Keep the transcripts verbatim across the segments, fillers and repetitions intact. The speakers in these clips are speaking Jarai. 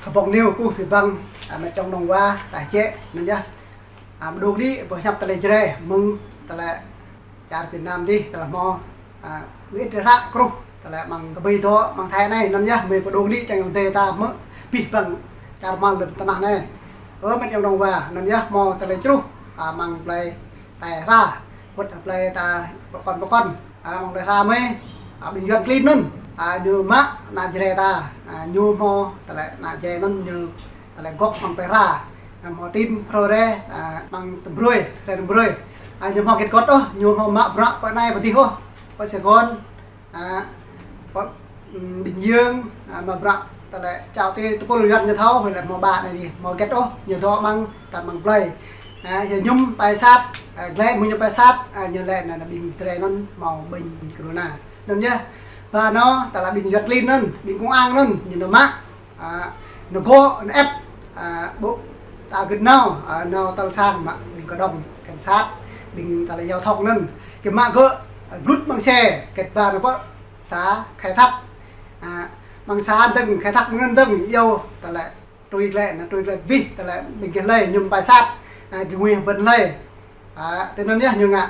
Kơƀong ñu kơkuh abih bang, a, met čong nong wa, ta čĕ, anŭn yơh. A, mơđung đĭ, boh hiăp tơlơi Jrai, mơ̆ng tơlơi čar Việt Nam dih, tơlơi hmâo, a, mơit ră kruh, tơlơi mơ̆ng kơƀơi dŏ, mơ̆ng Thái anai, anŭn yơh, mơi pơđung đĭ, čang ayŏng adơi ta hmư̆, abih bang, čar mơ̆ng lŏn tơnah anai. Ơ, met čong nong wa, anŭn yơh, hmâo tơlơi čruh, a, mơ̆ng plơi Tây Hra, wơ̆t plơi ta pơkŏn pơkŏn, a, mơ̆ng plơi Hra mơi, a, ƀing Yuan klin anŭn, a, ñu mă ană Jrai ta, a, ñu hmâo tơlơi ană Jrai anŭn ñu tơlơi gŏp mơ̆ng plơi Hra, a, hmâo tin phrâo rai, a, mơ̆ng tơm brơi, rai tơm brơi. A, ñu hmâo hơget gŏt ôh, ñu hmâo mă bruă pơ anai pơ adih ôh, pơ Sài Gòn, a, pơ, ưm, Bình Dương, a, mă bruă tơlơi čao tê tơpul Yuan ñu thâo, hơi lĕ hmâo ƀă anai dih, hmâo hơget ôh, ñu dŏ mơ̆ng, ta mơ̆ng plơi. A, yua ñu pơai sat, a, glaĭ mơ̆ng ñu pơai sat, a, ñu laĭ anŭn, anŭn ƀing Jrai anŭn hmâo ƀing corona. Anŭn yơh, ba anŭn, tơlơi ƀing Yuan klin anŭn, ƀing công an anŭn, ñu nao mă, a, nao gŏ, nao ĕp, a, ƀu ta gĭt nao, a, nao tal sang mă, ƀing kơđông, cảnh sát, ƀing tơlơi giao thông anŭn, kơ mă gơ̆, a, glŭt mơ̆ng xe, kĕt ba nao pơ, xã khai thác, a, mơ̆ng xã dơ̆ng, khai thác mơ̆ng anŭn dơ̆ng, yua, tơlơi, trui glaĭ, nao trui glaĭ abih, tơlơi, ƀing gih lơi, ñu pơai sat, a, gih ngui ƀơ̆n lơi, a, tui anŭn yơh ñu ngă,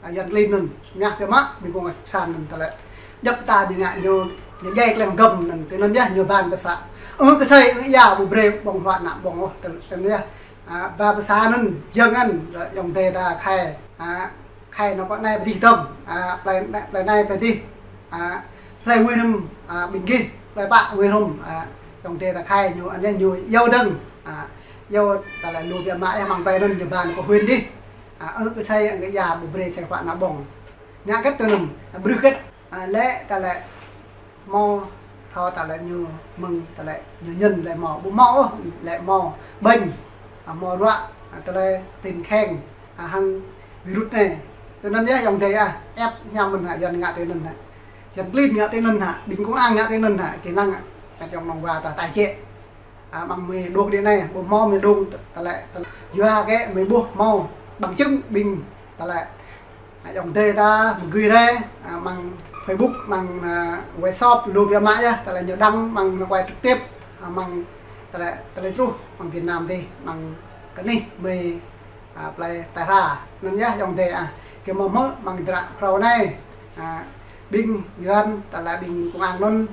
a, Yuan klin anŭn, ngă biă mă, ƀing công an anŭn tơlơi. Djŏp ta ñu ngă ñu, ñu djai kleng găm anŭn, tui anŭn yơh ñu ban pơsă. Ơ kơsơi, ơ ia, ƀu brơi ƀơ̆ng huă ană ƀơ̆ng ôh, tui, tui anŭn yơh. A, ba pơsă anŭn, jơ̆ng anŭn, ayŏng adơi ta khai, a, khai nao pơ anai pơ adih dơ̆ng, a, plơi, plơi anai pơ adih, a, plơi wih hrŏm, a, ƀing gih, plơi pă wih hrŏm, a, ayŏng adơi ta khai ñu, anŭn yơh ñu iâu dơ̆ng, a, iâu tơlơi lu biă mă yơh mơ̆ng plơi anŭn ñu ban pơ huyện dih. A, ơ kơsơi, ơ ia, ƀu brơi sĕ huă ană ƀơ̆ng. Ngă hơget tui anŭn, a, ƀrưh hơget, a, lĕ tơlơi hmâo thâo tơlơi ñu mơ̆ng tơlơi ñu ñen lĕ hmâo. Ƀu hmâo ôh, lĕ hmâo ƀañ, a, hmâo ruă, a, tơlơi klin kheng, a, hăng virus anai. Tui anŭn yơh ayŏng adơi ah, ĕp hiam mơ̆n hă, Yuan ngă tui anŭn hă. Yuan klin ngă tui anŭn hă, ƀing công an ngă tui anŭn hă, kơ năng, a, met čong nong wa ta, ta čĕ. A, mơ̆ng mơi đŏk đĭ anai, ƀu hmâo mơi đŏk tơ-, tơlơi, tơlơi. Yua kơ mơi ƀuh hmâo bằng chứng ƀing tơlơi. A, ayŏng adơi ta mơ̆ng gih rai, a, mơ̆ng Facebook, mơ̆ng, a, WhatsApp, lu biă mă yơh, tơlơi ñu đăng mơ̆ng nao quay trực tiếp, a, mơ̆ng tơlơi, tơlơi truh, mơ̆ng Việt Nam dih, mơ̆ng kơ anih mơi, a, plơi Tây Hra. Anŭn yơh ayŏng adơi ah, kơ hmâo hmư̆ mơ̆ng dră phrâo anai, a, ƀing Yuan, tơlơi ƀing công an anŭn,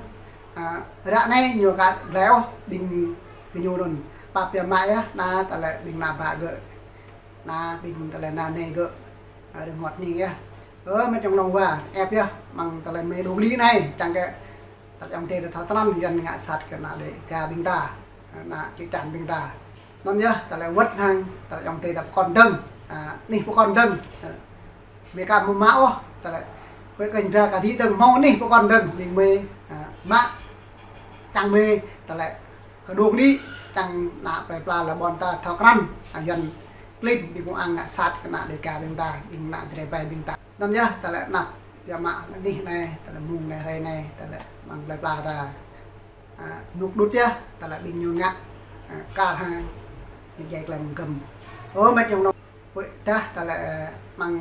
a, ră anai ñu aka glaĭ ôh ƀing gơñu anŭn. Pap biă mă yơh, anŭn tơlơi ƀing ană bă gơ̆. Anŭn ƀing tơlơi ană anai gơ̆. A, rơngot hning yơh. Ơ, met čong nong wa, ĕp yơh, mơ̆ng tơlơi mơi đŏk đĭ anai, čang kơ tơlơi ayŏng adơi ta thâo tơnăn, Yuan ngă sat kơ ană Đêga ƀing ta, ană čư̆ čan ƀing ta. Anŭn yơh, tơlơi wơ̆t hăng, tơlơi ayŏng adơi ta pơkŏn dơ̆ng, a, anih pơkŏn dơ̆ng. A, mơi aka hmâo mă ôh, tơlơi. Huĭ kơ ñu dra aka đĭ dơ̆ng, hmâo anih pơkŏn dơ̆ng, ƀing mơi, a, mă, čang mơi, tơlơi. Kơ đŏk đĭ, čang ană plơi pla lŏn ƀôn ta thâo krăn, a, Yuan klin, ƀing công an ngă sat kơ ană Đêga ƀing ta, ƀing ană Jrai ƀai ƀing ta. Anŭn yơh, tơlơi anăp, biă mă, anih anai, tơlơi mơ̆ng anai, hrơi anai, tơlơi mơ̆ng plơi pla ta. A, nuk đut yơh, tơlơi ƀing ñu ngă, a, kar hăng, ñu djai kleng găm. Ơ, met čong nong. Huĭ dah tơlơi, ơ, mơ̆ng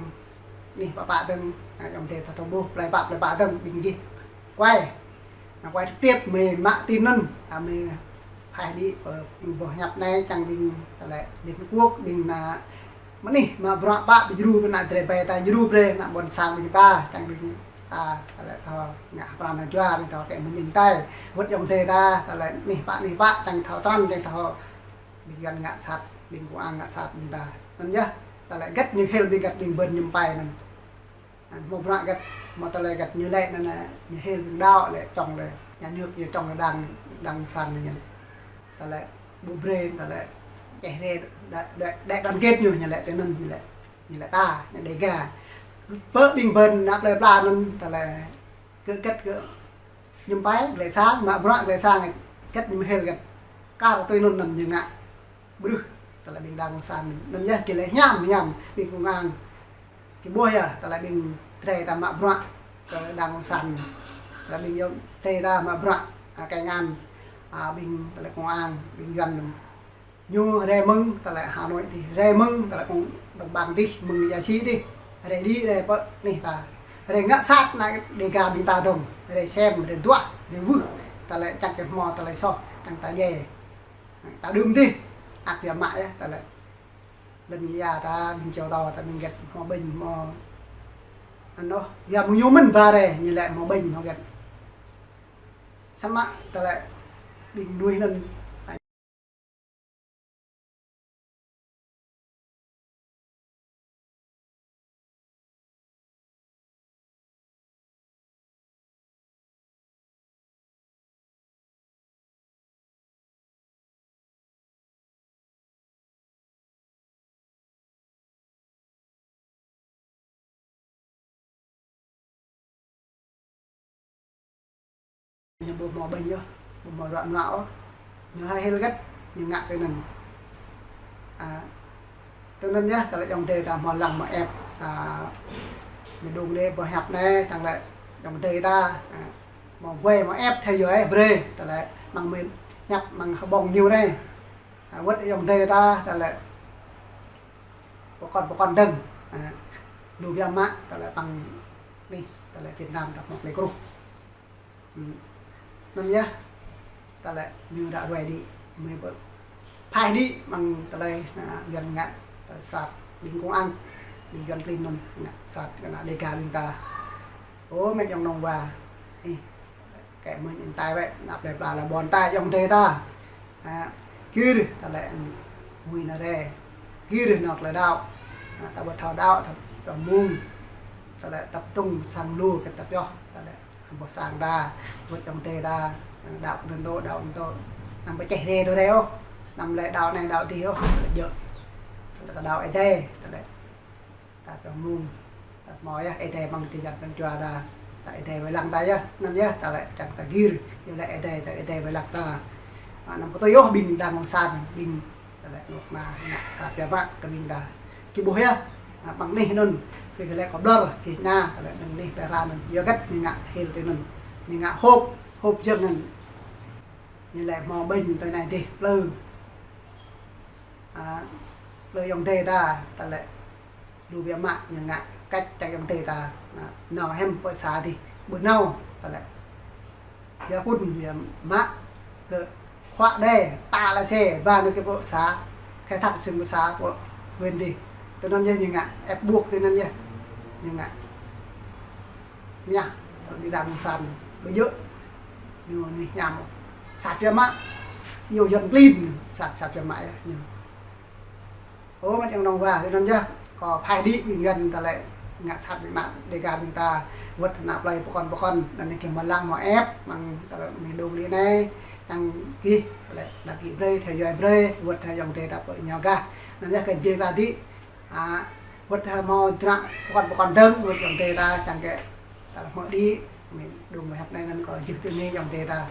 anih pă pă dơ̆ng, a, ayŏng adơi ta thâo ƀuh, plơi pă, plơi pă dơ̆ng, ƀing gih. Quay. Nao quay trực tiếp, mơi mă tin anŭn, a, mơi pơhaih đĭ, ơ, ƀing boh hiăp anai, čang ƀing tơlơi Liên Hợp Quốc, ƀing ană mơ̆ng anih, mă bruă pă, ƀing djru, ƀing ană Jrai ƀai ta, djru brơi, ană ƀôn sang ƀing ta, čang ƀing ta, tơlơi thâo ngă pran hăng jua, ƀing thâo kĕ mơñing tai, wơ̆t ayŏng adơi ta, tơlơi anih pă, anih pă, čang thâo tơnăn, čang thâo Ƀing Yuan ngă sat, ƀing công an ngă sat ƀing ta. Anŭn yơh, tơlơi hơget ñu hil ƀing hơget ƀing ƀơ̆n ñu pơai anŭn. Anŭn hmâo bruă hơget, hmâo tơlơi hơget ñu lĕ anŭn, ñu hil ƀing đaŏ lĕ čong lĕ, nhà nước ñu čong lĕ đảng, đảng cộng sản ñu lĕ. Tơlơi ƀu brơi, tơlơi čeh rai, đại, đại, đại đoàn kết ñu, ñu lĕ tui anŭn, ñu lĕ, ñu lĕ ta, ñu Đêga. Pơ ƀing ƀơ̆n ană plơi pla anŭn, tơlơi gơ̆ hơget gơ̆ ñu pơai, glaĭ sang, mă bruă glaĭ sang, hơget ñu hil hơget. Kar tui anŭn anŭn ñu ngă. Ƀrưh, tơlơi ƀing đảng cộng sản. Anŭn yơh, gih lĕ hiam, hiam, ƀing công an. Gih ƀuh yơh, tơlơi ƀing Jrai ta mă bruă kơ đảng cộng sản. Tơlơi ƀing Yuan, Jrai ta mă bruă, a, công an, a, ƀing tơlơi công an, ƀing Yuan anŭn. Ñu rai mơ̆ng tơlơi Hà Nội dih, rai mơ̆ng tơlơi công, đồng bằng dih, mơ̆ng Ia Xi dih. Rai đĭ, rai pơ anih ta. Rai ngă sat ană Đêga ƀing ta dơ̆ng. Rai sem, rai duah, rai wưh. Tơlơi čang kơ hmâo tơlơi soh, čang ta djai. Ta đưm dih, ăt biă mă yơh, ta lĕ. Lŏn ia ta, ƀing čô ta, ta ƀing hơget hmâo ƀañ, hmâo anŭn, ia mơ̆ng ñu mơ̆n ba rai, ñu lĕ hmâo ƀañ, hmâo hơget. Samơ̆ ta lĕ ƀing mơnuih anŭn. Ñu ƀu hmâo ƀañ yơh, ƀu hmâo ruă nuă ôh. Ñu hơhil hơget, ñu ngă tui anŭn. A, tui anŭn yơh, ta lĕ ayŏng adơi ta hmâo lăng hmâo ĕp, a, mơ̆ng đung đê ƀơi hiăp anai, tang lĕ ayŏng adơi ta, a, hmâo wai hmâo ĕp theo dõi brơi, ta lĕ mơ̆ng mơ̆n hiăp mơ̆ng hơbông ñu anai. A, wơ̆t ayŏng adơi ta, ta lĕ pơkŏn pơkŏn dơ̆ng, a, lu biă mă, ta lĕ păng anih, ta lĕ Việt Nam ta hmâo klei kruh. Hm. Anŭn yơh, ta lĕ ñu ră ruai đĭ, mơi ƀu phaih đĭ mơ̆ng tơlơi, a, Yuan ngă, ta lĕ sat ƀing công an, ƀing Yuan klin anŭn ngă sat kơ ană Dêga ƀing ta. Ơ, met ayŏng nong wa, ih, kĕ mơi anŭn tai wơ̆t, ană plơi pla lĕ ƀôn ta, ayŏng adơi ta. A, gir, ta lĕ ngui nao rai, gir nao tơlơi đaŏ. A, ta ƀu thâo đaŏ, ta ƀu mơ̆ng, ta lĕ tập trung sang lu kơ ta pioh, ta lĕ boh sang ta, wơ̆t ayŏng adơi ta, đaŏ kơ anŭn tŏ, đaŏ anŭn tŏ. Anăm pơčeh rai đôč rai ôh, anăm lĕ đaŏ anai đaŏ adih ôh, ta lĕ djơ̆. Ta lĕ ta đaŏ Ơi Adai, ta lĕ ta pioh mơ̆ng, ta hmâo yơh Ơi Adai mơ̆ng tơjăn pran jua ta, ta Ơi Adai wai lăng ta yơh, anŭn yơh, ta lĕ čang ta gir, yua lĕ Ơi Adai, ta Ơi Adai wai lăng ta. A, anăm pơtui ôh ƀing đảng cộng sản, ƀing ta lĕ anŏ kơna ngă sat biă mă kơ ƀing ta. Gih ƀuh yơh, a, mơ̆ng anih anŭn, gih lĕ kơ ƀlŏr, gih ngă, ta lĕ mơ̆ng anih pơra anŭn. Yua hơget ñu ngă hil tui anŭn. Ñu ngă hôp, hôp jơ̆ng anŭn. Ñu lĕ hmâo ƀañ tui anai dih, plư. A, plư ayŏng adơi ta, ta lĕ lu biă mă ñu ngă cách čang ayŏng adơi ta. A, nao hiam pơ sa dih, ƀu nao, ta lĕ. Yua kŭn, yua mă, kơ khua đe, ta lĕ se, ba nao kơ pơ sa, khai thác sưng pơ sa, pơ huyện dih. Tui anŭn yơh ñu ngă, ép buộc tui anŭn yơh. Ñu ngă. Mơyah, ta lĕ ƀing đảng cộng sản, ƀu djơ̆. Ñu, ñu hiam. Sat biă mă. Yua Yuan klin, sat, sat biă mă yơh, ñu. Ơ, met ayŏng nong wa, tui anŭn yơh, kâo phaih đĭ ƀing Yuan ta lĕ ngă sat biă mă Dêga ƀing ta, wơ̆t ană plơi pơkŏn pơkŏn, anŭn gih hmâo lăng hmâo ĕp, mơ̆ng ta lĕ mơ̆ng đung đĭ anai, čang gih, ta lĕ đăng ký brơi, theo dõi brơi, wơ̆t ayŏng adơi ta pơ ñu gah. Anŭn yơh kơ jing ra đĭ, a, wơ̆t hmâo dra pơkŏn pơkŏn dơ̆ng, wơ̆t ayŏng adơi ta, čang kơ ta lĕ hmâo đĭ, mơ̆ng đung mơ̆ng hiăp anai anŭn kâo jing tui anai ayŏng adơi ta.